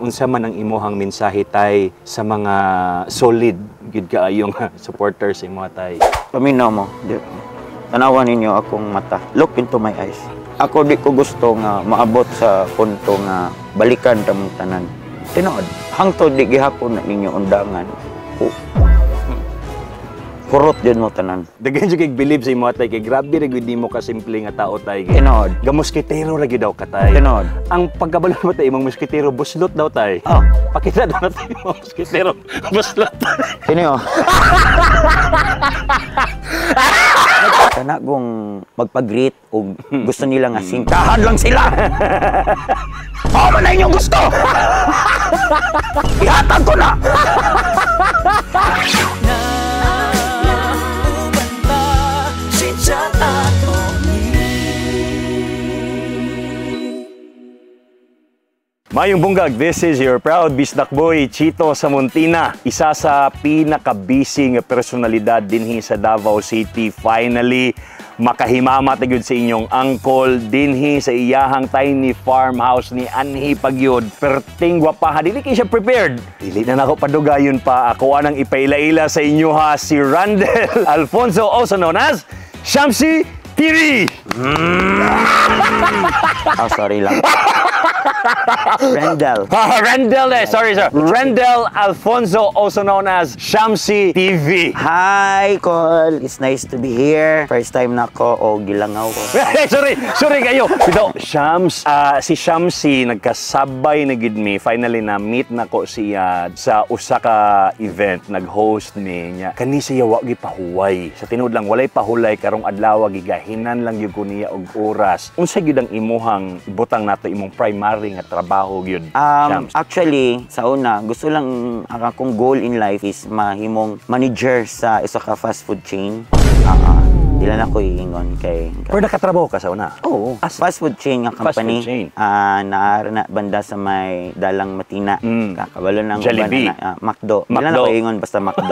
Unsa man ang imuhang mensahe, tay, sa mga solid gid kaayong supporters imo, tay? Paminaw mo. Tanawan ninyo akong mata. Look into my eyes. Ako di ko gusto nga maabot sa punto nga balikan ta mong tanan. Tinuod, hangtod di gihapon na ninyo undangan. Kurot din mo tanan. Daghan jud kay believe sa imo, tay, kay grabe ra gyud nimo ka simple nga tao, tay. Tinuod. Ga moskitero ra gyud daw ka, tay. Tinuod. Ang pagkabalo mo, tay, imong moskitero buslot daw, tay. Oh. Pakita daw natin imong moskitero buslot. Kini oh. Kana kung magpag-greet og gusto nila nga singkahan lang sila. Mao man na inyong gusto. Ihatag ko na. Mayong bunggag, this is your proud Bisdak Boy, Chito Samontina. Isa sa pinaka-busy nga personalidad dinhi sa Davao City. Finally, makahimama ta gyud sa inyong angkol dinhi sa iyahang tiny farmhouse ni Anhi Pagyud. Perting gwapaha, dili kay siya prepared. Dili na nako padugayon pa. Ako anang ipaila-ila sa inyo ha, si Randel Alfonso, also known as Shamcey TV. Oh, sorry lang. Rendel. Rendel, sorry sir. Rendel Alfonso, also known as Shamcey TV. Hi, Col. It's nice to be here. First time na ko o gilangaw ko. Sorry, sorry kayo. Bitaw, Shams, si Shamcey nagkasabay na gid mi. Finally na meet na ko siya sa usa ka event, nag-host ni niya. Kani siya wa gi pahuway. Sa tinuod lang walay pahulay karong adlaw, gigahinan lang gyud ko niya og oras. Unsa gyud ang imuhang butang nato imong primary nga trabaho gyud, Shams? Actually, sa una, gusto lang ang akong goal in life is mahimong manager sa isa ka fast food chain. Di lang ako iingon kay Pero nakatrabaho ka sa una? Oo. Fast food chain nga Fast food company. Chain. Naara na banda sa may Dalang Matina. Kakabalo ng uban Jollibee. na, McDo. Di lang McDo. ako iingon basta McDo.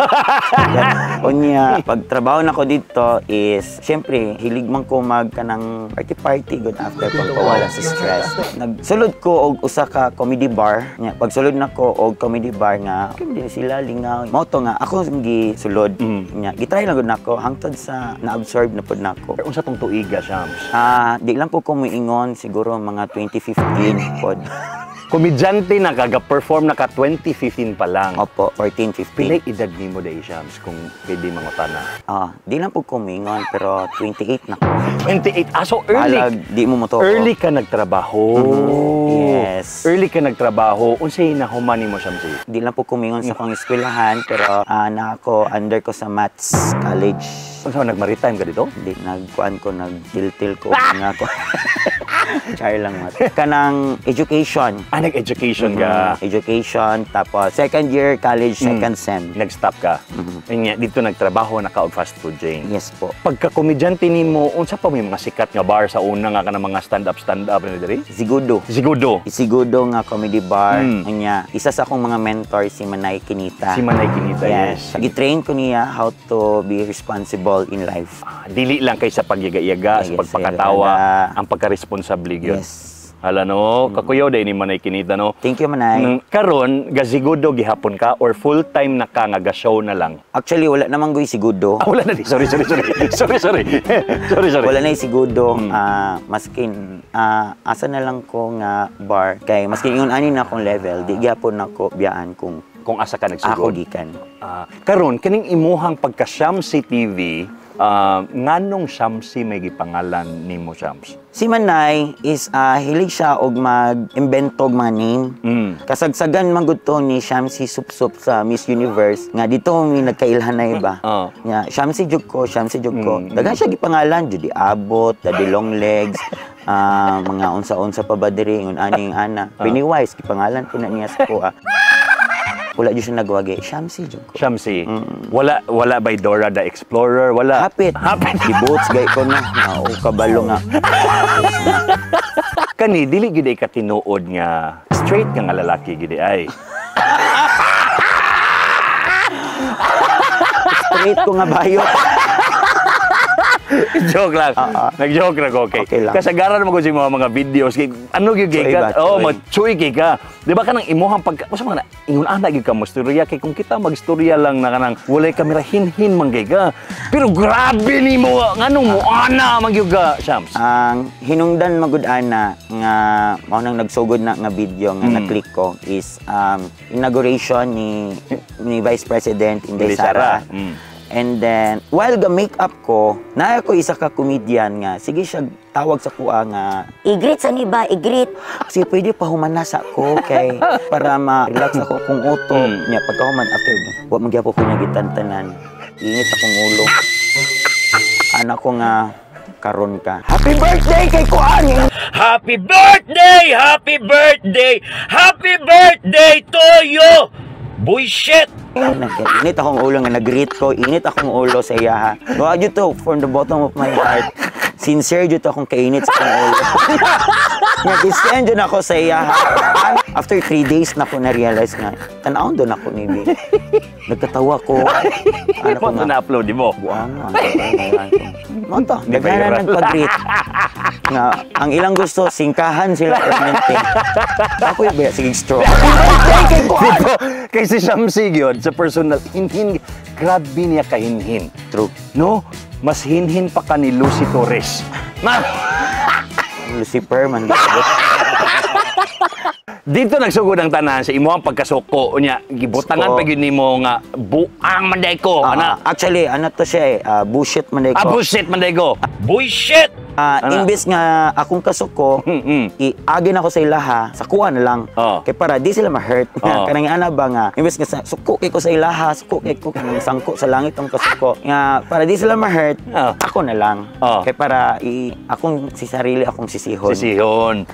Unya, pag trabaho na ko dito is, syempre, hilig man ko mag kanang party-party good after pagpawala sa stress. Nagsulod ko og usa ka comedy bar. Nya, pagsulod na ko og comedy bar nga, okay, din sila lingaw. Mao to nga ako gisulod. Nya, gitry lang gud nako hangtod sa na-absorb na pud nako. Pero unsa tong tuiga, Shams? Di lang po ko muingon, siguro mga 2015 pod. Komedyante na ka, ga-perform na ka 2015 pa lang. Opo, 14, 15. Pilay edad nimo dai, Shams, kung pwede mangutana? Di lang po ko muingon, pero 28 na ko. 28? So early. Alag, di mo moto. Early ka nagtrabaho. Yes. Early ka nagtrabaho. Unsay nahuman nimo, Shamcey? Di lang po ko muingon sa akong eskwelahan, pero na ako, under ko sa Maths College. Unsa man, nag-maritime ka dito? Di, nagkuan ko, nagtil-til ko. Nga ko. Char lang, mat. Kanang education. Nag-education ka. Education, tapos second year college, second sem. Nag-stop ka. Nya, dito nagtrabaho na ka og fast food chain. Yes po. Pagka-komedyante nimo, unsa pa may mga sikat nga bar sa una nga kanang mga stand-up, stand-up na diri? Sigudo. Sigudo. Sigudo nga comedy bar. Nya, isa sa akong mga mentor si Manay Kinita. Si Manay Kinita, yes. Yes. Gi-train ko niya how to be responsible in life. Dili lang kay sa pagyaga-yaga, sa Yes, pagpakatawa, yaga. ang pagka-responsable gyud. Yes. Hala no, kakuyaw day ni Manay Kinita no. Thank you, Manay. Karon gasigudo gihapon ka or full time na ka nga ga-show na lang? Actually wala namang goy sigudo. Wala na di. Sorry, sorry, sorry. Sorry, sorry. Sorry, sorry. Wala na sigudo. Maskin asa na lang ko nga bar kay maskin ingon ani na akong level, di gyapon nako biyaan kung kung asa ka nagsugod. Ako gikan. Karon kining imuhang pagka Shamcey TV, nganong Shamcey may gipangalan nimo, Shams? Si Manay is hilig siya og mag-imbento og mga name. Kasagsagan man gud to ni Shamcey Supsup sa Miss Universe nga dito mi nagkailhan na iba. Nya Shamcey jud ko, Shamcey jud ko. Daghan siya gipangalan, Judy Abbott, Daddy Long Legs, mga unsa-unsa pa ba diri ingon aning ana. Pennywise gipangalan po na niya sa kuha. Wala jud siya nagwagi. Shamcey jud ko. Shamcey. Wala, wala by Dora the Explorer, wala. Hapit. Hapit. Gibuts gay ko na. Nga, o kabalo nga. Kani dili gid ay katinuod nga straight nga nga lalaki gid ay. Straight ko nga bayot. Joke lang. Nag-joke ra ko, okay. Okay lang. Kasagaran mo ko sa mga videos kay ano gyud kay Chuy ka? ba, Oh, chuy? Machuy kay ka. Di ba kanang imuhang pagka usa man na ingon ana gyud ka mo storya kay kung kita magstorya lang na kanang walay kamera, hinhin man kay ka. Pero grabe nimo, nganong mo ana man gyud ka, Shams? Ang hinungdan magud ana nga mao nang nagsugod na nga video nga na-click ko is inauguration ni Vice President Inday Inday Sara. Sara. And then while ga make-up ko, naa ko isa ka comedian nga sige siya tawag sa kuha nga I-greet sa ni ba? I-greet. Sige, pwede pa humanasa ko kay para ma-relax ako kung utok. Nya pagkahuman, after, wa man gyapon ko niya gitantanan. Init akong ulo. Anak ko nga karon ka. Happy birthday kay Kuan! Happy birthday! Happy birthday! Happy birthday to you! Bullshit! Init akong ulo nga nag-greet ko, init akong ulo sa iya ha. Wa jud to from the bottom of my heart. Sincere jud to akong kainit sa akong ulo. Nag-send jud ako sa iya ha. After 3 days na ko na-realize nga, tan-awon doon ako ni Bi. Nagkatawa ko. Ano ko Mo nga, na-upload di mo. Buang ano, mo to. Di Daghanan viral. Nagpag-greet. Nga, ang ilang gusto, singkahan sila permanente. Ako yung ba, sige straw. Dito, kay si Shamsi gyud sa personal, hinhin, grabe niya kahinhin. True. No? Mas hinhin pa ka ni Lucy Torres. Ma! Lucifer man. Dito nagsugod ang tanan sa imuhang pagkasuko niya. Gibutangan Suko. pa gyud nimo nga buang man day ko. Ah, Ana. actually, ano to siya eh, bullshit man day Ah, ko. bullshit man day ko. Bullshit! Ana. Imbes nga akong kasuko, iagin ako sa ilaha, sa kuha na lang. Kay para di sila ma-hurt. Kanang ana ba nga, imbes nga sa, suko kay ko sa ilaha, suko kay ko kanang sangko sa langit ang kasuko. Nga para di sila ma-hurt, ako na lang. Kay para akong si sarili akong sisihon. Sisihon.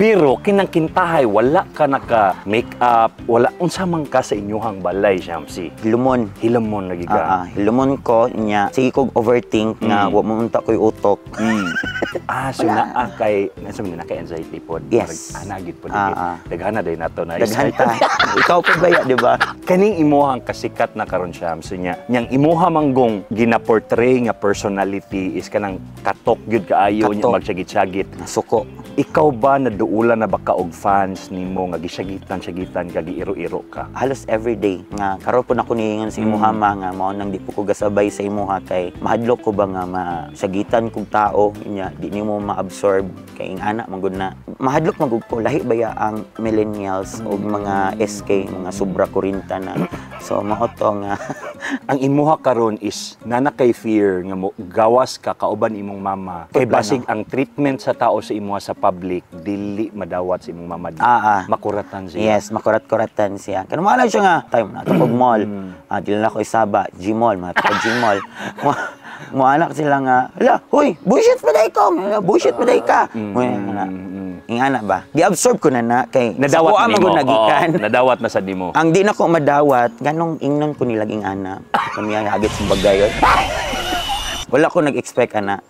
Pero kinang kintahay wala ka naka make up, wala, unsa man ka sa inyuhang balay, Shamsi? Hilumon. Hilamon lagi ka. Hilumon ko niya. Sige kog overthink nga wa mo unta ko'y utok. Ah, so naa kay nasa man na kay anxiety pod. Yes. Ana gid pod. Ah. Daghan na day nato na. Daghan ta. Ikaw pa ba ya, di ba? Kaning imuhang kasikat na karon, Shams, niya. Nyang imuha manggong gina-portray nga personality is kanang katok gyud kaayo niya Katok. magsagit-sagit. Suko. Ikaw ba, naduulan na ba ka og fans nimo nga gisagitan-sagitan ka, giiro-iro ka? Halos everyday nga karon po na ko niingon sa imuha ma nga mao nang di po ko gasabay sa imuha kay mahadlok ko ba nga masagitan kog tao nya di nimo ma-absorb kay ing ana man gud na mahadlok man gud ko. Lahi baya ang millennials ug mga SK, mga sobra 40 na, so mao to nga. Ang imuha karon is nana kay fear nga mo gawas ka kauban imong mama kay Plano. basig ang treatment sa tao sa imuha sa public dili madawat sa imong mama. Makuratan siya. Yes, makurat-kuratan siya. Kaya malay siya nga, time na kog mall. Ah, dili na ako isaba, G-Mall, mga ko G-Mall. Mo anak sila nga, "Hala, huy, bullshit pa day ko, bullshit pa day ka." Mo na. Ingana ba? Gi-absorb ko na na kay Nadawat sa kuha na man nimo. gud nagikan. Oo, nadawat na sa nimo. Ang di na ko madawat, ganong ingnon ko nilag ingana. Kami ang hagit sa bagayon. Wala ko nag-expect ana.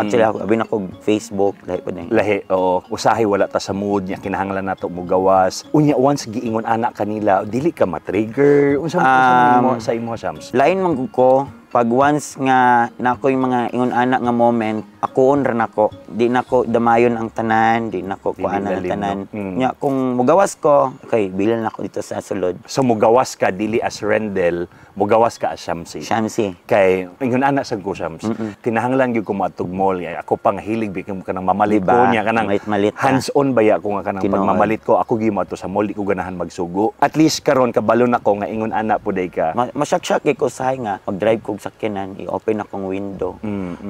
Actually ako abi na ko Facebook, lahi pa din. Lahi, oo. Usahay wala ta sa mood niya, kinahanglan nato mo gawas. Unya once giingon anak kanila, dili ka ma-trigger. Unsa man nimo sa imo, Shams? Lain man gud ko pag once nga nako yung mga ingon anak nga moment, akoon ra nako, di nako damayon ang tanan, di nako Dili kuan ang lalim, tanan. no? Nya kung mugawas ko, okay, bilan nako dito sa sulod. So mugawas ka dili as Rendel, mugawas ka as Shamsi. Shamsi. Kay ingon ana sa ko, Shams, kinahanglan gyud ko moadtog mall. Kay ako pang hilig bi kanang mamalit ko Diba? niya kanang Malit-malit ka. hands-on baya ko nga kanang Tinuod. pagmamalit ko, ako gyud moadto sa mall, di ko ganahan magsugo. At least karon kabalo nako nga ingon ana puday ka. Masyak-syak kay ko sahay nga mag-drive kog sakyanan, i-open akong window.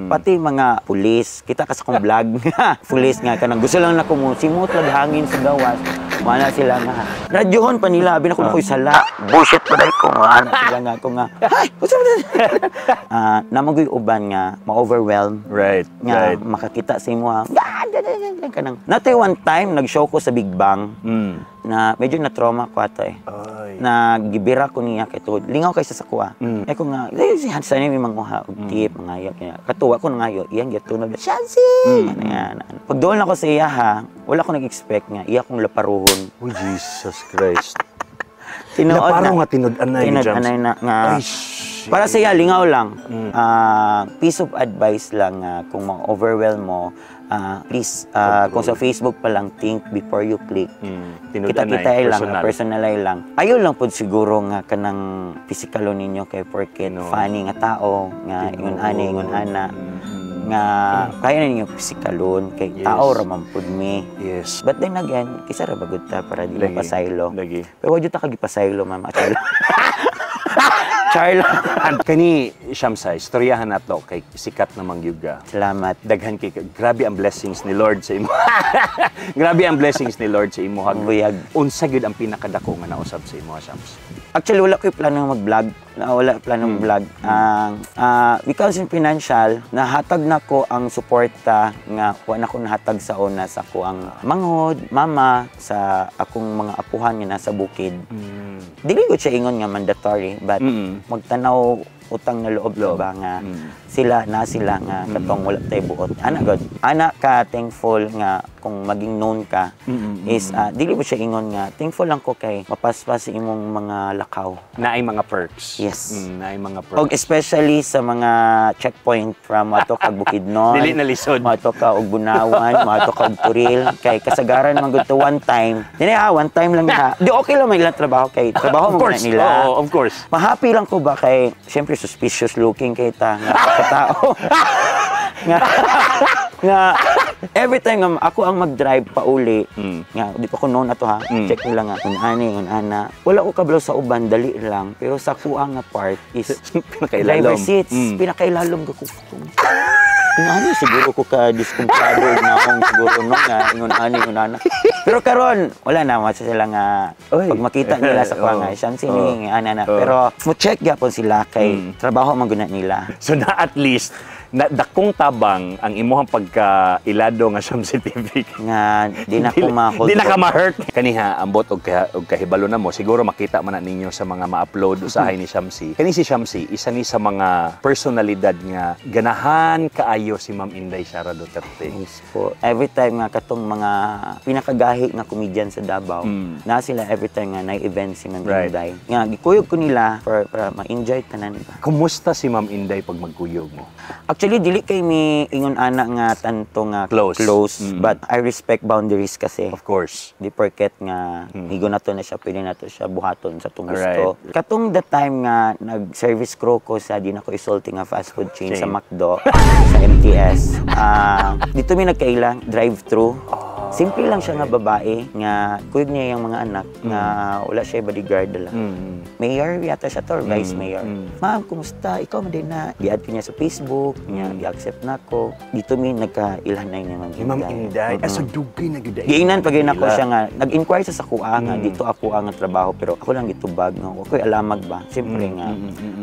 Pati mga pulis, kita ka sa akong vlog. Pulis nga kanang gusto lang nako mo simot lag hangin sa gawas. Mana sila nga. Radyohon pa nila, abi na ko nakoy sala. Bullshit pa dahil ko nga. Ano sila nga ako nga. Ay, what's up? Ah, namagoy uban nga ma-overwhelm nga makakita sa imo ha. Kanang. Natay one time nag-show ko sa Big Bang na medyo na trauma ko ato eh. Ay. Na gibira ko niya kay tuhod. Lingaw kay sa sakuha. Eh ko nga, eh, si Hansa ni manguha og tip, mangayo kaya. Katuwa ko nangayo, iyang gitunog. Shansi! Ano nga, na- Pag doon ako sa iya ha, wala ko nag-expect nga iya kong laparuhon. Oh, Jesus Christ. Tinuod Laparo na. nga tinud-anay ni Tinud-anay Jams. na nga. Ay, shh. Shit. Para sa iya, lingaw lang. Piece of advice lang nga kung ma-overwhelm mo, please, kung sa Facebook pa lang, think before you click. Tinud-anay, Kita-kita lang, personal. Personal lang. Ayaw lang po siguro nga kanang pisikalo ninyo kay porket No. funny nga tao, nga ingon ani, ingon ana, nga kaya na ninyo pisikalon kay tao ra man pud mi. But then again, kisa ra bagud ta para di Lagi. Mapasaylo. Lagi. Pero wa jud ta kagipasaylo, ma'am. Ah, char lang. Char lang. And kani Shamcey, istoryahan nato kay sikat na gyud ka. Salamat. Daghan kay grabe ang blessings ni Lord sa imo. Grabe ang blessings ni Lord sa imo. Buyag. Unsa gyud ang pinakadako nga nausab sa imo, Shams? Actually, wala ko'y plano mag-vlog. Na wala plano mag-vlog. Ang because in financial, nahatag na ko ang suporta nga wa na ko nahatag sa una sa ko ang manghod, mama, sa akong mga apuhan nga nasa bukid. Dili ko siya ingon nga mandatory, but magtanaw utang na loob, Loob. ba nga sila na sila nga katong wala tay buot. Ana god. Ana ka thankful nga kung maging known ka is dili mo siya ingon nga thankful lang ko kay mapaspas sa imong mga lakaw. Naay mga perks. Yes. Naay mga perks. Og especially sa mga checkpoint from ato kag Bukidnon. Dili na lisod. Mato ka og Bunawan, mato ka og Toril kay kasagaran man gud to one time. Dili ha, one time lang ha. Di okay lang may ilang trabaho kay trabaho Of mo course. na nila. Oo, of course. Mahappy lang ko ba kay syempre suspicious looking kay ta nga katao. Nga every time nga ako ang mag-drive pauli nga di pa ko known ato ha, check nila nga kung ani kung ana, wala ko kabalo sa uban, dali lang, pero sa kuha nga part is Pinakailalom. driver seats, pinakailalom ko. Ano siguro ko ka diskumplado na akong siguro no nga ingon ani, ingon ana. Pero karon wala na masa sila nga Oy. pag makita nila sa kuha nga siyam sini nga ana na, pero mo check gyapon sila kay trabaho man gud na nila. So na at least na dakong tabang ang imuhang pagka-ilado nga Shamcey TV. Nga di na ko ma-hold. Di na ka ma-hurt. Kaniha, ambot og kahibalo na mo, siguro makita man na ninyo sa mga ma-upload usahay ni Shamcey. Kani si Shamcey, isa ni sa mga personalidad nga ganahan kaayo si Ma'am Inday Sara Duterte. Yes po. Every time nga katong mga pinakagahi nga comedian sa Davao, na sila every time nga na-event si Ma'am Inday. Nga gikuyog ko nila for para ma-enjoy tanan ba. Kumusta si Ma'am Inday pag magkuyog mo? Actually, dili kay mi ingon ana nga tanto nga Close. Close, but I respect boundaries kasi. Of course. Di porket nga higo na to na siya, pwede na to siya buhaton sa tong gusto. Katong the time nga nag-service crew ko sa di na ko isulti nga fast food chain, sa Chain. McDo, sa MTS. Dito mi nagkaila, drive-thru. Simple lang siya nga babae nga kuyog niya yung mga anak nga wala siya bodyguard dala. Mayor yata siya to or vice mayor. "Ma'am, kumusta? Ikaw man din na." Gi-add ko niya sa Facebook, niya gi-accept na ko. Dito mi nagkailhan na niya Ma'am Ni Ma'am Inday. Ah, so dugay na gyud ay. Giingnan pag yun ako Ila. Siya nga, nag-inquire siya sa kuha nga, dito ako ang trabaho, pero ako lang gitubag nga, ako'y alamag ba? Siyempre nga,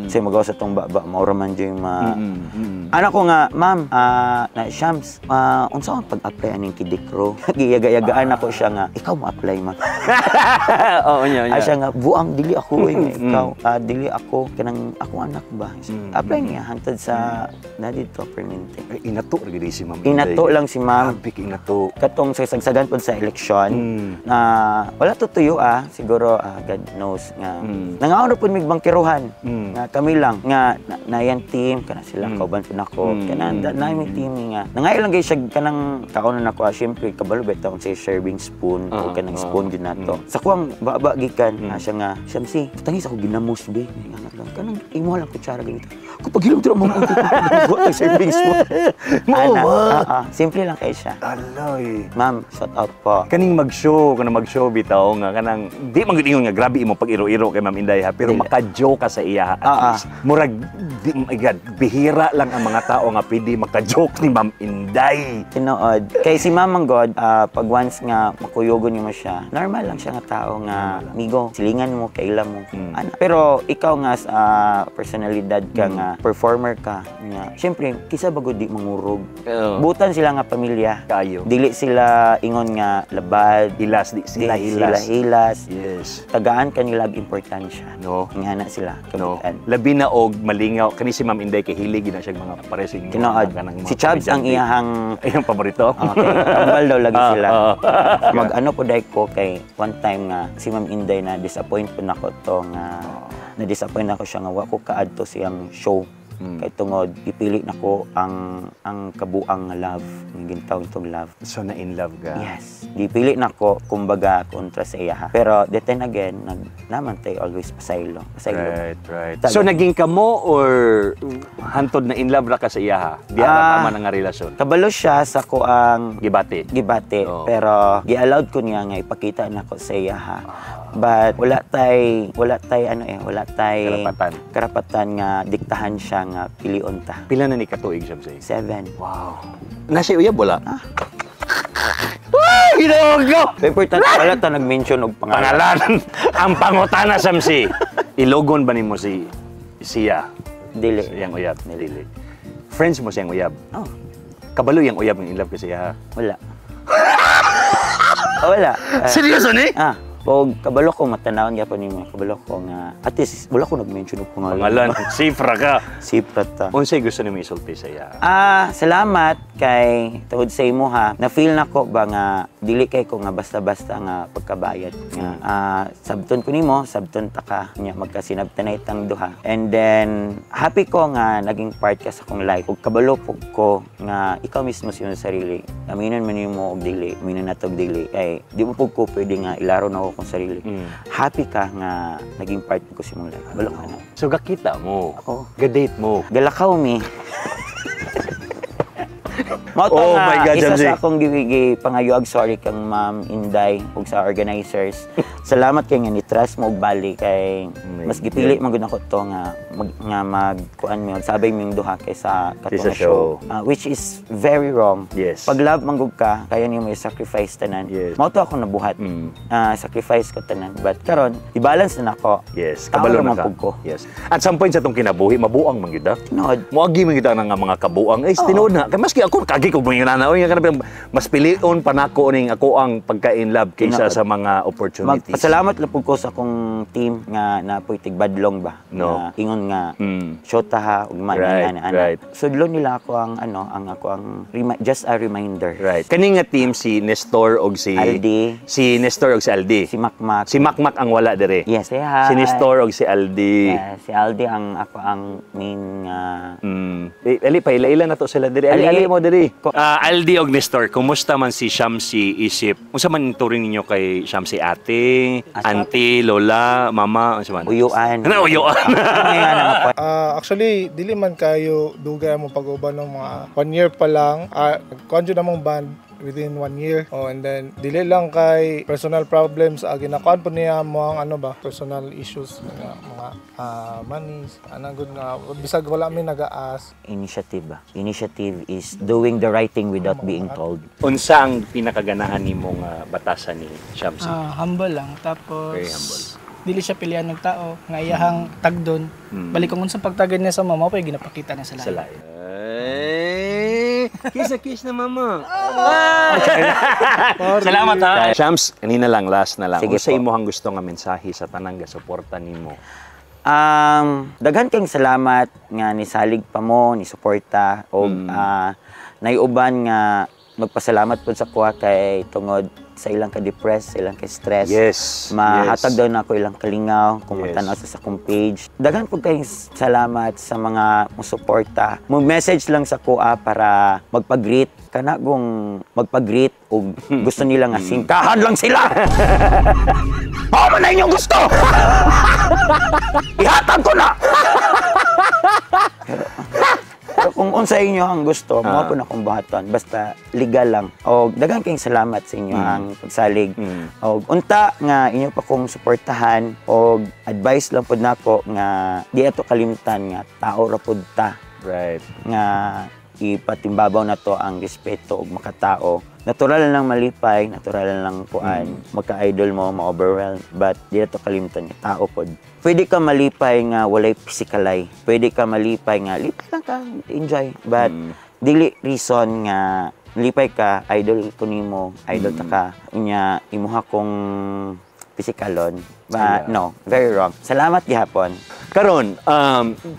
kasi magawa sa tong baba, maura man dyan yung ma... Ano ko nga, "Ma'am, na Shams, unsa ang pag-apply aning kidikro?" Giyaga-yagaan ako siya nga, "Ikaw mo apply, ma'am." Oo niya, Ay siya nga, "Buang, dili ako eh, nga ikaw, dili ako, kanang ako anak ba?" Apply niya, hantod sa, na dito, permanente. Ay, inato ra gyud si Ma'am Inday. Inato lang si ma'am. Grabe kay inato. Katong sa sagsagan po sa eleksyon na wala to tuyo siguro God knows nga nangaon ra pud mig bangkiruhan nga kami lang nga na, nayan team kana sila kauban pud nako kana na mi team nga nangayo lang gay siya kanang kaonon nako syempre kabalo ba taon sa serving spoon o kanang spoon gyud nato sa kuang baba gikan siya nga, "Shamcey, tangis ako ginamos be." Nga lang kanang imo lang kutsara ganito ko paghilom dira mo ang serving spoon. Mao Ana, ba? Simple lang kay siya. Aloy. Ma'am, shout out po. Kaning mag-show, kanang mag-show bitaw nga kanang di man gyud ingon nga grabe imo pag-iro-iro kay Ma'am Inday ha, pero Dili. maka-joke ka sa iya at least. Murag di, my God, bihira lang ang mga tao nga pwede maka-joke ni Ma'am Inday. Tinuod. Kay si Ma'am God, pag once nga makuyogon nimo siya, normal lang siya nga tao nga migo, silingan mo, kaila mo. Ana. Pero ikaw nga sa personalidad ka nga performer ka nga, syempre kisa bagod di mangurog. Oo. Butan sila nga pamilya. Kayo. Dili sila ingon nga labad, Hilas, di sila di hilas. sila hilas. Tagaan kanila og importansya. No. Nga na sila No. kabutan. Labi na og malingaw kani si Ma'am Inday kay hilig gid na siya mga paresing Tinuod. Si Chubbs ang iyahang iyang paborito. Okay, kambal daw lagi sila. Mag ano po dahil ko kay one time nga si Ma'am Inday na disappoint po nako to nga Na-disappoint ako siya nga wa ko kaadto siyang show. Kay tungod ipili nako ang kabuang nga love, nga gintawag tong love. So na in love ka? Yes. Gipili nako kumbaga kontra sa iya ha. Pero then again, nag naman tay always pasaylo. Pasaylo. Right. Talaga. So naging kamo or hantod na in love ra ka sa iya ha? Di ra tama na nga relasyon. Kabalo siya sa ko ang Gibati. Gibati, Oo. pero gi-allowed ko niya nga ipakita nako sa iya ha. But wala tay ano eh, wala tay Karapatan. Karapatan nga diktahan siya nga pilion ta. Pila na ni katuig, Shamsi? 7. Wow. Nasa uyab wala? Ah. Ay, Ginoo ko! So important wala ta nag-mention og pangalan. Pangalan. Ang pangutana, Shamsi. Ilogon ba nimo si siya? Dili. Siyang uyab. Dili. Friends mo siyang uyab? Oh, Kabalo yung uyab ng in love ka siya, ha? Wala. Wala. Seryoso ni? Ah, og kabalo ko matanawon gyapon nimo, kabalo ko nga at least wala ko nag-mention og pangalan. Pangalan. Sifra ka. Sifra ta. Unsay gusto nimo isulti sa iya? Ah, salamat kay tungod sa imo ha. Na-feel nako ba nga dili kay ko nga basta-basta nga pagkabayad nga sabton ko nimo, sabton ta ka nya magkasinabtanay tang duha. And then happy ko nga naging part ka sa akong life. Ug kabalo pug ko nga ikaw mismo sa imong sarili. Aminon man nimo og dili, aminon nato og dili kay di mo pug ko pwede nga ilaro na ako akong sarili. Happy ka nga naging part ko sa imong life. Kabalo ka na. So gakita mo. Oo. Ga-date mo. Galakaw mi. Mao to Oh nga, my God, isa Jamsi. sa akong gibigi pangayuag sorry kang Ma'am Inday ug sa organizers. Salamat kay nga ni trust mo og bali kay My mas gipili God. man gud nako to nga mag kuan mi sabay ming duha kaysa kato Kaysa nga show. Show. Ah, which is very wrong. Yes. Pag love man gud ka, kaya nimo i-sacrifice tanan. Yes. Mao to ako nabuhat. Ah, sacrifice ko tanan. But karon, i-balance na nako. Yes, Tao kabalo ra na man ka. pud ko. Yes. At some point sa itong kinabuhi, mabuang man gyud ah. Tinuod. Moagi man gyud ang nga mga kabuang. Eh, tinuod na. Kay maski ako kagi ko mga nanaoy nga kanang mas pilion pa nako ning ako ang pagka-in love kaysa Tinuod. Sa mga opportunities. Magpasalamat lang pud ko sa akong team nga napoy tigbadlong ba. No. Nga ingon nga shota ha ug man ana ana. Sudlon nila ako ang ano, ang ako ang just a reminder. Right. Kani nga team si Nestor og si Aldi. Si Nestor og si Aldi. Si Makmak. Si Makmak ang wala dire. Yes, say hi. Si Nestor og si Aldi. Yeah, si Aldi ang ako ang main nga Eh, ali pa ila-ila na to sila diri. Ali, Ali. ali mo diri. Ah, Aldi og Nestor, kumusta man si Shamsi isip? Unsa man turing ninyo kay Shamsi, ate, auntie, lola, mama, unsa man? Uyuan. Na uyuan. Ngayon ang ako. Ah, actually, dili man kayo dugay mo pag-uban ng mga one year pa lang. Ah, kuan jud among band within one year. Oh, and then dili lang kay personal problems, ginakuan po niya mo ang ano ba, personal issues mga monies. Ana good nga bisag wala mi nagaas. Initiative ba? Initiative is doing the right thing without being told. Unsa ang pinakaganahan nimo nga batasan ni Shamsi? Ah, humble lang. Tapos, Very humble. Dili siya pilihan ng tao nga iyahang tagdon. Balik kung unsang pagtagad niya sa mama, pa ginapakita niya sa Sa lahat. lain. Ay, kiss na kiss na mama. Salamat ha. Shams, kanina lang, last na lang. Sige Unsa po. imong gusto nga mensahe sa tanang gasuporta nimo? Daghan kayong salamat nga nisalig pa mo, ni suporta og naiuban nga magpasalamat pud sa kuha kay tungod sa ilang ka-depress, sa ilang ka-stress. Mahatag daw na ako ilang kalingaw kung magtan-aw sa akong page. Daghan pud kayong salamat sa mga musuporta. Mo message lang sa kuha para magpag-greet kana kung magpag-greet og gusto nila nga singkahan lang sila. Mao man na inyong gusto. Ihatag ko na. Pero kung unsa inyo ang gusto, mo po na akong buhaton. Basta legal lang. Og daghan kayong salamat sa inyo ang pagsalig. Og unta nga inyo pa kong suportahan og advice lang pud nako nga di ato kalimtan nga tao ra pud ta nga ipatimbabaw na to ang respeto ug makatao. Natural lang malipay, natural lang kuan, magka-idol mo, ma-overwhelm, but di na to kalimtan nga tao pod. Pwede ka malipay nga walay physicalay. Pwede ka malipay nga lipay lang ka, enjoy. But dili reason nga lipay ka, idol ko nimo, idol ta ka. Unya imuha kong physikalon. But no, very wrong. Salamat gihapon. Karon,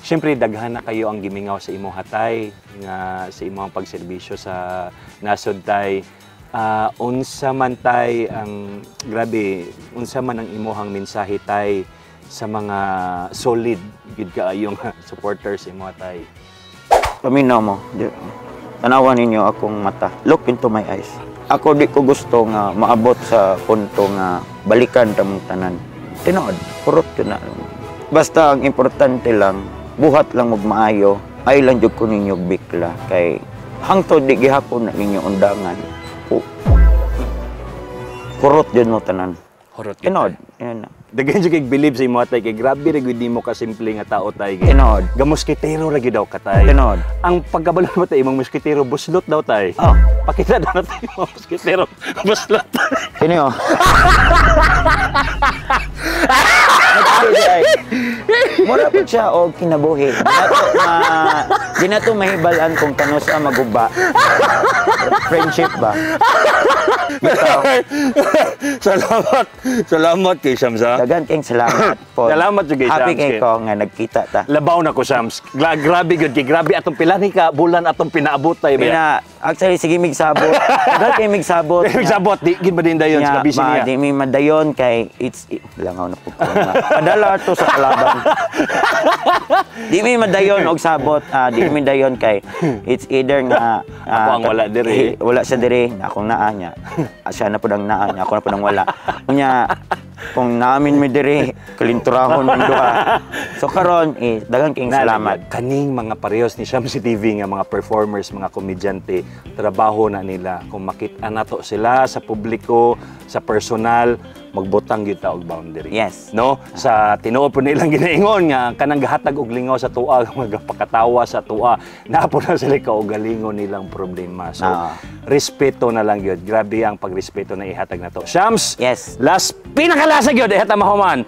syempre daghan na kayo ang gimingaw sa imong hatay nga sa imong pagserbisyo sa nasod tay. Ah, unsa man tay ang grabe, unsa man ang imuhang mensahe tay sa mga solid gid kaayong supporters imo, tay? Paminaw mo. Tanawan ninyo akong mata. Look into my eyes. Ako di ko gusto nga maabot sa punto nga balikan ta mong tanan. Tinuod, purot yun na. Basta ang importante lang, buhat lang og maayo, ay lang jud ko ninyo bikla kay hangtod di gihapon na ninyo undangan. Kurot jud mo tanan. Horot gyud. Tinuod, yan na. Daghan jud kay believe sa imo, tay, kay grabe ra gyud nimo ka simple nga tao, tay. Tinuod. Gamoskitero ra gyud daw ka, tay. Tinuod. Ang pagkabalo mo, tay, imong moskitero buslot daw, tay. Oh. Pakita daw na tayo imong moskitero buslot. Kini oh. Mura po siya og kinabuhi. Di na to mahibal-an kung kanus-a maguba. Friendship ba? Bitaw. Salamat. Salamat kay Shams, ha. Daghan kayong salamat po. Salamat jud kay Happy Shams, kay kay- ko nga nagkita ta. Labaw na ko, Shams. Grabe gyud kay grabe atong pila ni ka bulan atong pinaabot, tay. Ba? Pina, actually sige mig sabot. Daghan kay mig sabot. Mig sabot di gid ba din dayon sa busy niya. Di mi madayon kay it's langaw na pud ko nga. Padala to sa kalaban. Di mi madayon og sabot, di mi dayon kay it's either nga Ako ang wala diri. Wala siya diri, na akong naa niya. Siya na pud ang naa niya, ako na pud ang wala. Unya kung naamin mi diri, kalinturahon min duha. So karon daghan kayong salamat. Kaning mga parehos ni Shamcey TV nga mga performers, mga komedyante, trabaho na nila. Kung makita nato sila sa publiko, sa personal, magbutang gyud ta og boundary. Yes. No? Sa tinuod po nilang ginaingon nga kanang gahatag og lingaw sa tuwa, magapakatawa sa tuwa, naa po na sila kaugalingon nilang problema. So, respeto na lang gyud. Grabe ang pagrespeto na ihatag nato. Shams. Yes. Last pinakalasa gyud ihatag mahuman.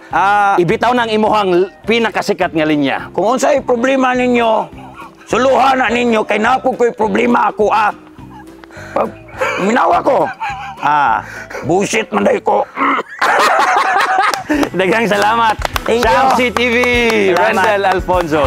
Ibitaw na ang imuhang pinakasikat nga linya. Kung unsay problema ninyo, suluhan na ninyo kay napog ko'y problema ako ah. Pag minawa ko. Bullshit man day ko. Daghang salamat. Thank you. Shamcey TV, Salamat. Rendel Alfonso.